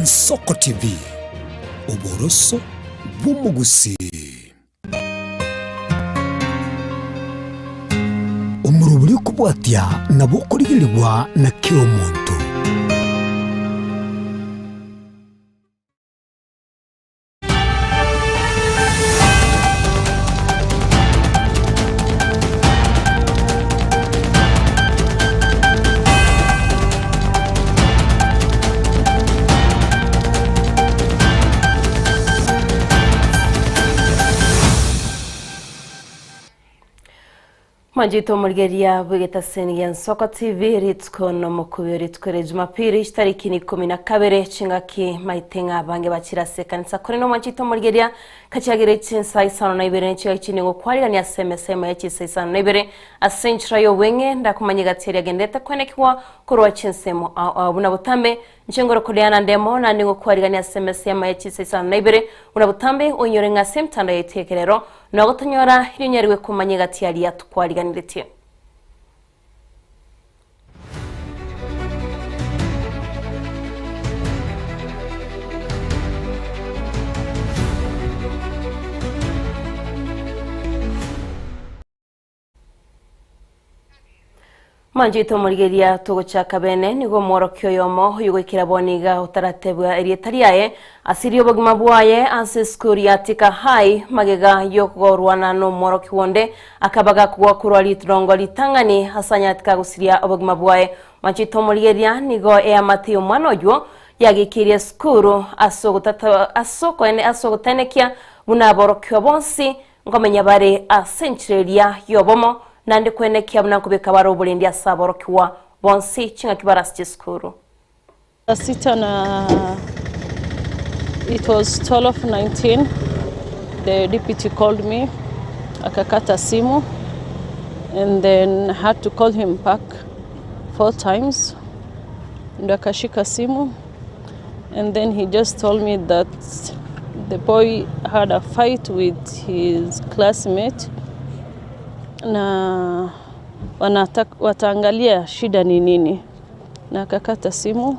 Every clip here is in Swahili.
Ensoko TV, oboroso bw'omugusi. Omorobori okobwatia nabo okorigerigwa na kera omonto. Mwanchete omorigereria bw'egetaseni gia Nsoko TV rituko nomokubio rituko ria Jumapili chitariki ni 12 chingaki maite ng'a abange bachire ase ekanisa korende omwanchete omorigereria kachiagere chinsa isano na ibere nechigaki chinde ngokwarigania ase emesa ya chinsa isano na ibere ase enchera y'obweng'e ndakomanya egati eria agenderete kwenekigwa korwa chinsemo ao ao buna botambe inche ngorokoreana ndemo naende ngokwarigania ase emesa ya chinsa isano na ibere buna botambe oinyore ng'a ase emetandao yaito y'ekerero nogotonyora irionyarigwe kumanya egati aria tukwariganiretie. Manjito omorigeria togochaka bene nigo omworokia oyomo oyogoikera boniga otaratebwa erieta riaye asirie obogima bwaye ase esukuru ya Thika High magega yokogorwana na omworoki wonde akabaga kogwa korwa rirongo ritang'ani ase anyatika gosiria obogima bwaye. Manjito omorigeria nigo eamate ya omwana oywo yagikirie esukuru ase ogotenekia buna aborokiwa bonsi nkomenya bare ase enchera eria y'obomo nande kwenekia buna nkobeka bare oborendi ase aborokiwa bonsi ching'aki barase chisukuru. Sita na it was 12:19 the deputy called me, akakata simu, and then had to call him back 4 times ndo akashika simu, and then he just told me that the boy had a fight with his classmate na wataangalia shida ni nini, na akakata simu.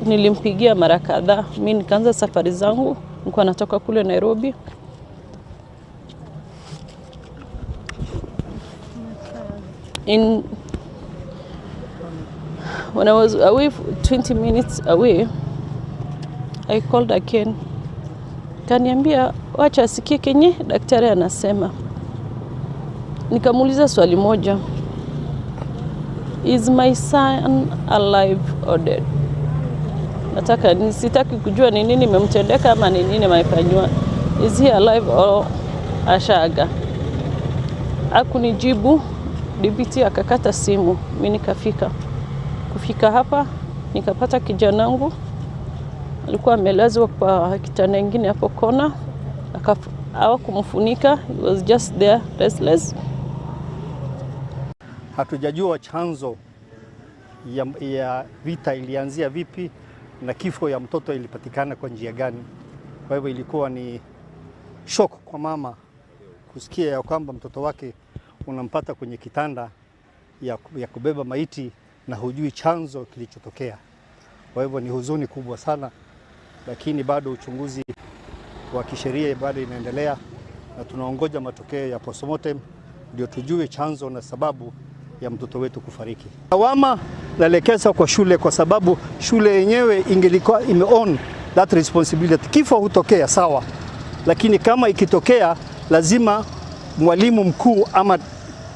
Nilimpigia mara kadhaa, mimi nikaanza safari zangu, nilikuwa natoka kule Nairobi. When I was away 20 minutes away, I called again. Kaniambia wacha asikie kenye daktari anasema. Nikamuuliza swali moja. Is my son alive or dead? Nataka nisitaki kujua ni nini imemtendeka ama ni nini amefanywa. Is he alive or ashaga? Hakunijibu. DPT akakata simu. Mimi nikafika. Kufika hapa nikapata kijanangu alikuwa amelazwa kwa kitanda kingine hapo kona, hawakumfunika, he was just there restless. Hatujajua chanzo ya vita ilianzia vipi na kifo ya mtoto ilipatikana kwa njia gani. Kwa hivyo ilikuwa ni shock kwa mama kusikia ya kwamba mtoto wake unampata kwenye kitanda ya kubeba maiti na hujui chanzo kilichotokea. Kwa hivyo ni huzuni kubwa sana, lakini bado uchunguzi wa kisheria bado inaendelea na tunaongoja matokeo ya postmortem ndio tujue chanzo na sababu ya mtoto wetu kufariki. Lawama naelekeza kwa shule kwa sababu shule yenyewe ingelikuwa ime own that responsibility. Kifo hutokea sawa, lakini kama ikitokea lazima mwalimu mkuu ama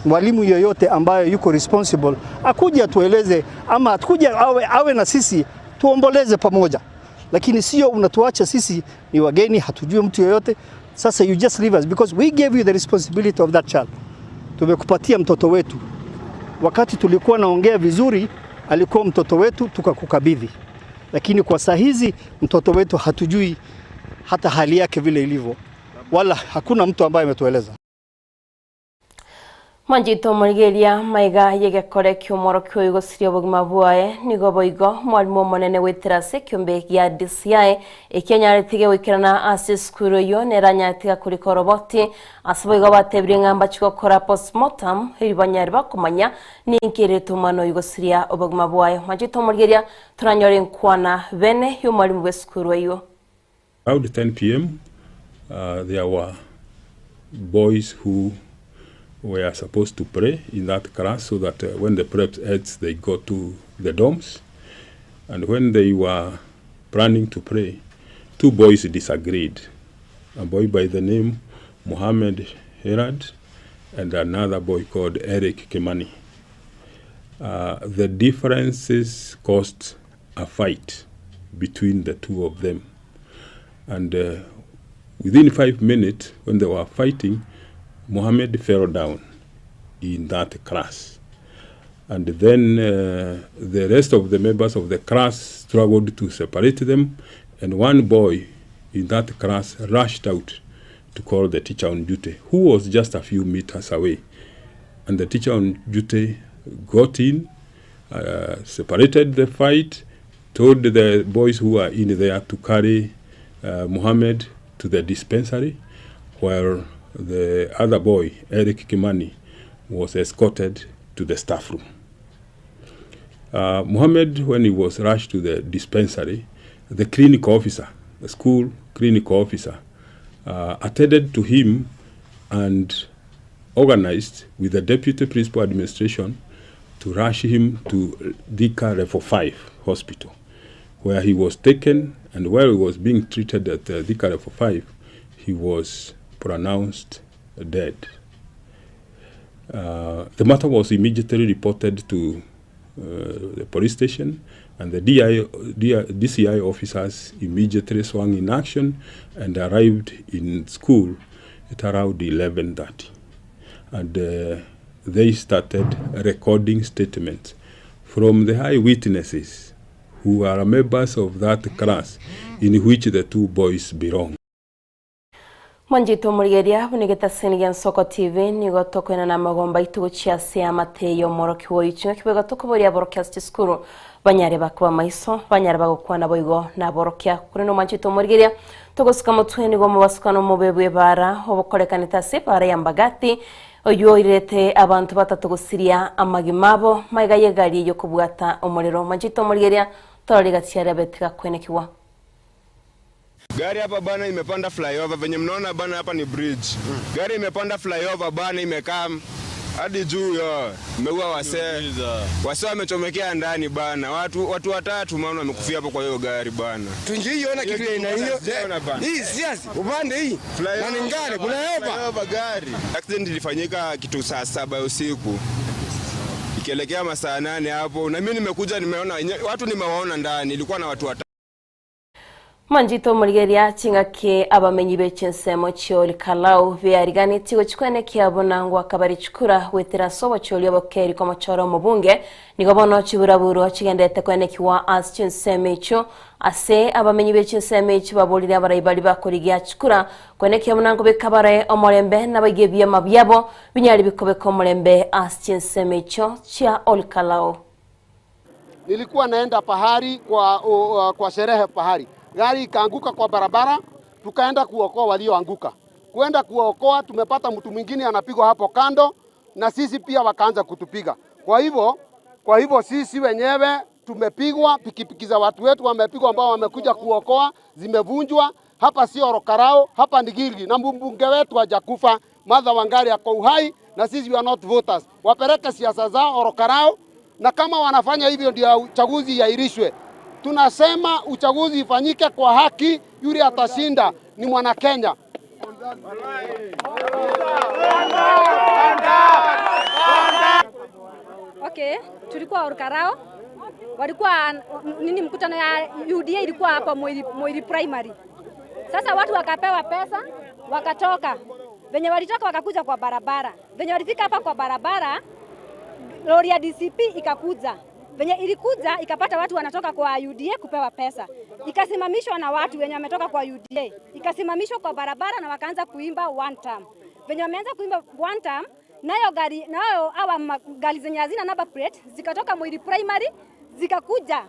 mwalimu yoyote ambaye yuko responsible akuje atueleze ama akuje awe na sisi tuomboleze pamoja. Lakini sio unatuacha sisi ni wageni, hatujui mtu yoyote. Sasa you just leave us because we gave you the responsibility of that child. Tumekupatia mtoto wetu. Wakati tulikuwa naongea vizuri alikuwa mtoto wetu tukakukabidhi. Lakini kwa saa hizi mtoto wetu hatujui hata hali yake vile ilivyo, wala hakuna mtu ambaye ametueleza. Manjito morigeria maiga yegekore kiomoro kyoigosiria obogima bwaye nigo boigo mwalimu omonene weterase kiombe gia DCI ekenyaretige goikerana ase esukuru eyo neranyatiga kurika oroboti ase boigo batebirie ng'amba chigokora postmortem eri banyari bakomanya ninkerete omwana oigosiria obogima bwaye. Manjito morigeria turanyore nkwana bene y'omwalimu w'esukuru eyo. Around 10 p.m. There were boys who were supposed to pray in that class so that when the preps ends, they go to the dorms. And when they were planning to pray, two boys disagreed. A boy by the name Mohammed Herad and another boy called Eric Kimani. The differences caused a fight between the two of them. And within 5 minutes, when they were fighting, Mohammed fell down in that class. And then the rest of the members of the class struggled to separate them. And one boy in that class rushed out to call the teacher on duty, who was just a few meters away. And the teacher on duty got in, separated the fight, told the boys who were in there to carry Mohammed to the dispensary, where the other boy, Eric Kimani, was escorted to the staff room. Mohammed, when he was rushed to the dispensary, the clinical officer, the school clinical officer, attended to him and organized with the deputy principal administration to rush him to Thika Level 5 hospital, where he was taken, and while he was being treated at Thika Level 5, he was pronounced dead. The matter was immediately reported to the police station, and the DCI officers immediately swung in action and arrived in school at around 11:30. And they started recording statements from the eyewitnesses who are members of that class in which the two boys belong. Mwanjito murigeria bunigeta senigia Nsoko TV nigo tokwena na magomba itugo chiase amateyo moroki woicho kibega tokoboria borokia skuru banyare bakuba maiso banyare bagokwana boigo na borokia kuri no mwanjito murigeria togosuka mutwe nigo mubasukano mubebwe bara obukorekanita se bara ya Mbagati oyo irete abantu batatu gusiria amagimabo maiga yegari yo kubwata omuriro. Mwanjito murigeria tororiga tiara betika kwenekiwa. Gari hapa bana imepanda flyover, venye mnaona bana hapa ni bridge. Gari imepanda flyover bana imekaa hadi juu yo. Imeua wasee. Wasee wamechomekea ndani bana. Watu watatu maana wamekufia hapo kwa hiyo gari bana. Tungiiona kitu ya aina hiyo. Hii siasa upande hii. Na ni ngare flyover gari. Accident ilifanyika kitu saa 7 usiku. Ikielekea masaa 8 hapo na mimi nimekuja nimeona watu nimewaona ndani, ilikuwa na watu watatu. Manjito murigeria chingake abamenyi bechensemo chioli kalau byarigani tigo chikwene kiabona ngo akabari chukura wetera sobo chioli obokeri kwa machoro mubunge nigo bono chiburaburo chigendete kwene kiwa as chinseme icho ase abamenyi bechenseme icho babolira abarayibali bakorigia chukura kwene kiabona ngo bekabare omorembe nabaige byama byabo binyali bikobeko omorembe as chinseme icho chia olkalao. Nilikuwa naenda pahari kwa sherehe pahari. Gari ikaanguka kwa barabara, tukaenda kuokoa walioanguka. Kuenda kuokoa, tumepata mtu mwingine anapigwa hapo kando na sisi pia wakaanza kutupiga. Kwa hivyo sisi wenyewe tumepigwa, pikipiki za watu wetu wamepigwa ambao wamekuja kuokoa, zimevunjwa. Hapa sio Orokarao, hapa ni Gilgil. Na mbunge wetu hajakufa, Martha Wangari ako uhai na sisi we are not voters. Wapeleke siasa zao Orokarao, na kama wanafanya hivyo ndio uchaguzi iahirishwe. Tunasema uchaguzi ifanyike kwa haki, yule atashinda ni mwana Kenya. Okay, tulikuwa Orokarao. Walikuwa nini mkutano ya UDA ilikuwa hapa Moiri Primary. Sasa watu wakapewa pesa, wakatoka. Venye walitoka wakakuja kwa barabara. Venye walifika hapa kwa barabara, lori ya DCP ikakuja. Venye ilikuja ikapata watu wanatoka kwa UDA kupewa pesa. Ikasimamishwa na watu wenye wametoka kwa UDA. Ikasimamishwa kwa barabara na wakaanza kuimba one term. Venye wameanza kuimba one term, Nayo gari nayo hawa gari zenye hazina number plate zikatoka Mwiri Primary zikakuja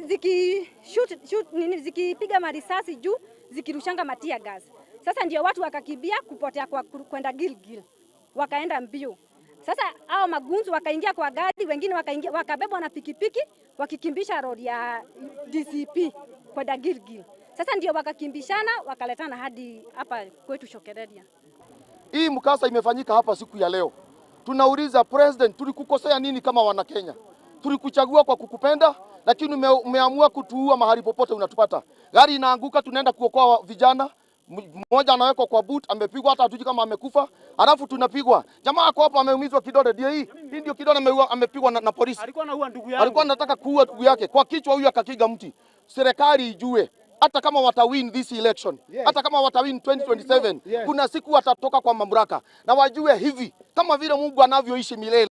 ziki shoot nini, zikipiga marisasi juu, zikirushanga matia gas. Sasa ndio watu wakakimbia kupotea kwa kwenda Gilgil, wakaenda mbio. Sasa hao magunzu wakaingia kwa gari, wengine wakaingia wakabebwa na pikipiki wakikimbisha road ya DCP kwenda Gilgil. Sasa ndio wakakimbishana wakaletana hadi hapa kwetu Shokereria. Hii mkasa imefanyika hapa siku ya leo. Tunauliza president, tulikukosea nini kama wana Kenya? Tulikuchagua kwa kukupenda, lakini umeamua kutuua mahali popote unatupata. Gari inaanguka, tunaenda kuokoa vijana, mmoja anawekwa kwa boot, amepigwa hata hatujui kama amekufa, alafu tunapigwa. Jamaa ako hapo ameumizwa kidole, ndio hii. Hii ndio kidole amepigwa na polisi. Alikuwa anaua ndugu yake. Alikuwa anataka kuua ndugu yake. Kwa kichwa huyu akakiga mti. Serikali ijue hata kama watawin this election, yes, hata kama watawin 2027, yes, kuna siku watatoka kwa mamlaka na wajue hivi kama vile Mungu anavyoishi milele.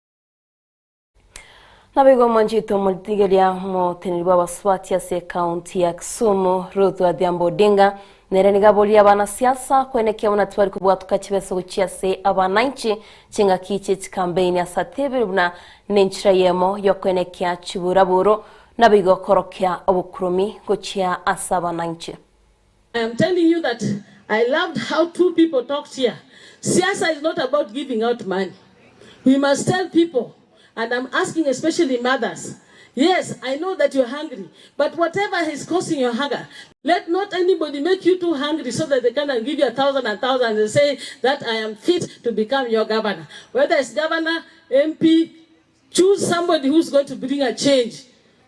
Nabigo mwanjito multigelia motenirwa waswati ya se county ya Kisumu Ruth Adhiambo Odinga nere nigabolia abanasiasa kwenekea unatwari kubwatuka chibeso guchia se abananchi chinga kiche campaign ya satebe buna nenchira yemo yokwenekea chiburaburo nabigo korokea obukurumi guchia asa abananchi. I am telling you that I loved how two people talked here. Siasa is not about giving out money. We must tell people, and I'm asking especially mothers, yes, I know that you're hungry, but whatever is causing your hunger, let not anybody make you too hungry so that they can give you 1,000 and 1,000 and say that I am fit to become your governor. Whether it's governor, MP, choose somebody who's going to bring a change.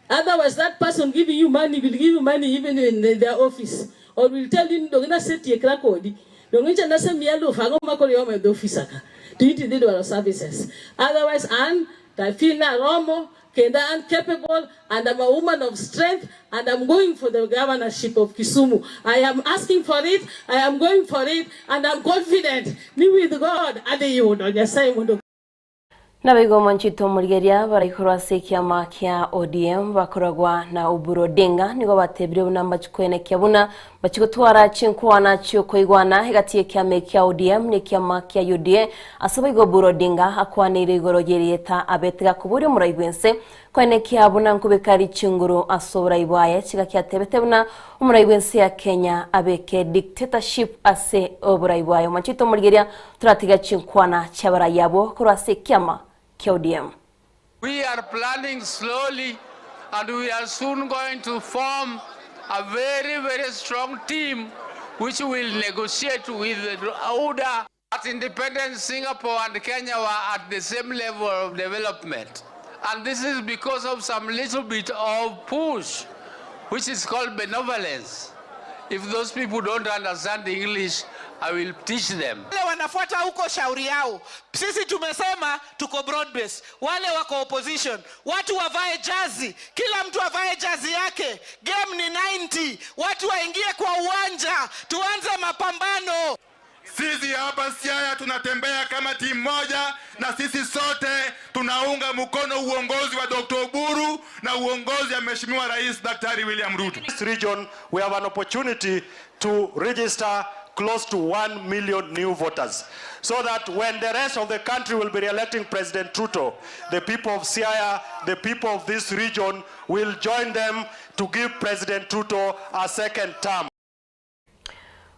Otherwise, that person giving you money will give you money even in their office. Or will tell you, don't say kodi. Don't say services. Otherwise, and I feel na romo, kenda I'm capable, and I'm a woman of strength, and I'm going for the governorship of Kisumu. I am asking for it, I am going for it, and I'm confident. Me with God, ade. Nabigo manchito murigeria baraikorwa ase kiama kia ODM bakoragwa na Oburu Odinga nigo batebire bunamba chikwenekia buna bachigotwara chinkwana chiokoigwana hegati kiama kia ODM ne kiama kia UDA asaba igo Oburu Odinga akwanire igoro yerieta abetega kuburi muraibwense kwenekia buna nkubekari chinguru asobora ibwaye chigakiatebete buna umuraibwense ya Kenya abeke dictatorship ase oburaibwaye manchito murigeria turatiga chinkwana chabarayabo korwa ase kiama ODM. We are planning slowly, and we are soon going to form a very, very strong team which will negotiate with the ODA. At independence, Singapore and Kenya were at the same level of development. And this is because of some little bit of push, which is called benevolence. If those people don't understand English, I will teach them. Wale wanafuata huko shauri yao. Sisi tumesema tuko broad base. Wale wako opposition. Watu wavae jazi. Kila mtu avae jazi yake. Game ni 90. Watu waingie kwa uwanja. Tuanze mapambano. Sisi hapa Siaya tunatembea kama timu moja, na sisi sote tunaunga mkono uongozi wa Dr. Oburu na uongozi wa Mheshimiwa Rais Daktari William Ruto. This region we have an opportunity to register close to 1 million new voters, so that when the rest of the country will be re-electing President Ruto, the people of Siaya, the people of this region will join them to give President Ruto a second term.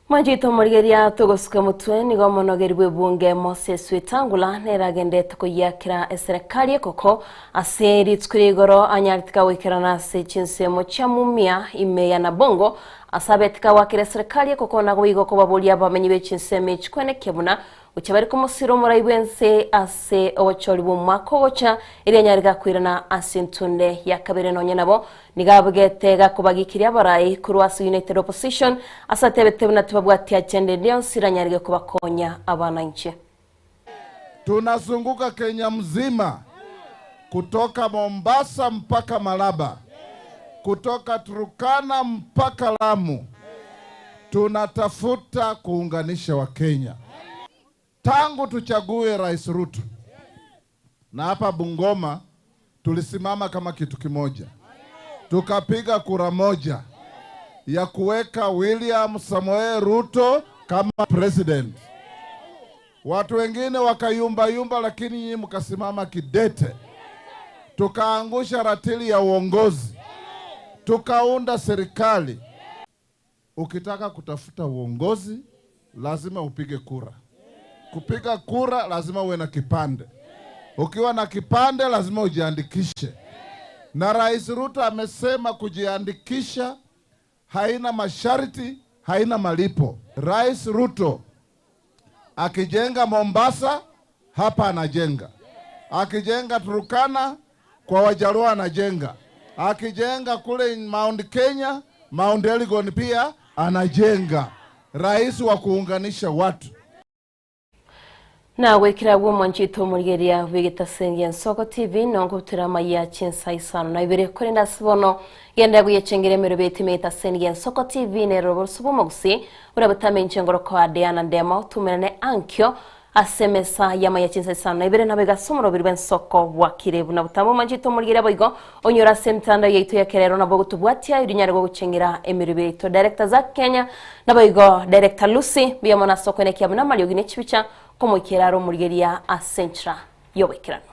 Manjito murigeria tugosuka mutwe nigo monogeri bunge Moses Wetangula neragendete kuyakira eserikali koko ase ritsukuri igoro anyaritika wekerana ase chinsemo cha Mumia imeya na Bongo asabetika wakira serikali koko nago igo kobabolia bamenyi be chinsemo chikwenekebuna uchabari kumusiro muraibwense ase obochori bw'omwaka ogocha eri kwirana ase ntunde ya kabere nonye nabo nigabugete gakubagikiria abarai kurwa ase United Opposition asatebete bunatubabwati agenda ndionsi iranyarige kubakonya abananchi. Tunazunguka Kenya mzima kutoka Mombasa mpaka Malaba, kutoka Turkana mpaka Lamu. Tunatafuta kuunganisha Wakenya. Tangu tuchague Rais Ruto na hapa Bungoma tulisimama kama kitu kimoja. Tukapiga kura moja ya kuweka William Samoei Ruto kama president. Watu wengine wakayumba yumba, lakini nyinyi mkasimama kidete. Tukaangusha ratili ya uongozi, tukaunda serikali. Ukitaka kutafuta uongozi lazima upige kura. Kupiga kura lazima uwe na kipande. Ukiwa na kipande lazima ujiandikishe. Na Rais Ruto amesema kujiandikisha haina masharti, haina malipo. Rais Ruto akijenga Mombasa, hapa anajenga. Akijenga Turkana, kwa Wajaluo anajenga. Akijenga kule Mount Kenya, Mount Elgon pia anajenga. Rais wa kuunganisha watu. Na wekira wo mwanchito murigeria wigitasengia Nsoko TV nongo turama ya chinsa isano na ibere korenda sibono genda guyechengere merobeti meta sengia Nsoko TV ne robo subumo gusi urabatame nchengoro kwa Diana Ndemo tumerane ankyo asemesa yama ya chinsa isano na ibere nabega somoro birwe Nsoko wakirebu na butamo mwanchito murigeria boigo onyora semtanda yaitu ya kerero na bogo tubwatia irinyarego guchengera emirobeti director za Kenya na boigo director Lucy biyamona soko ne kiabuna maliogine chibicha komoikeraro murigeria asentra yobekirano.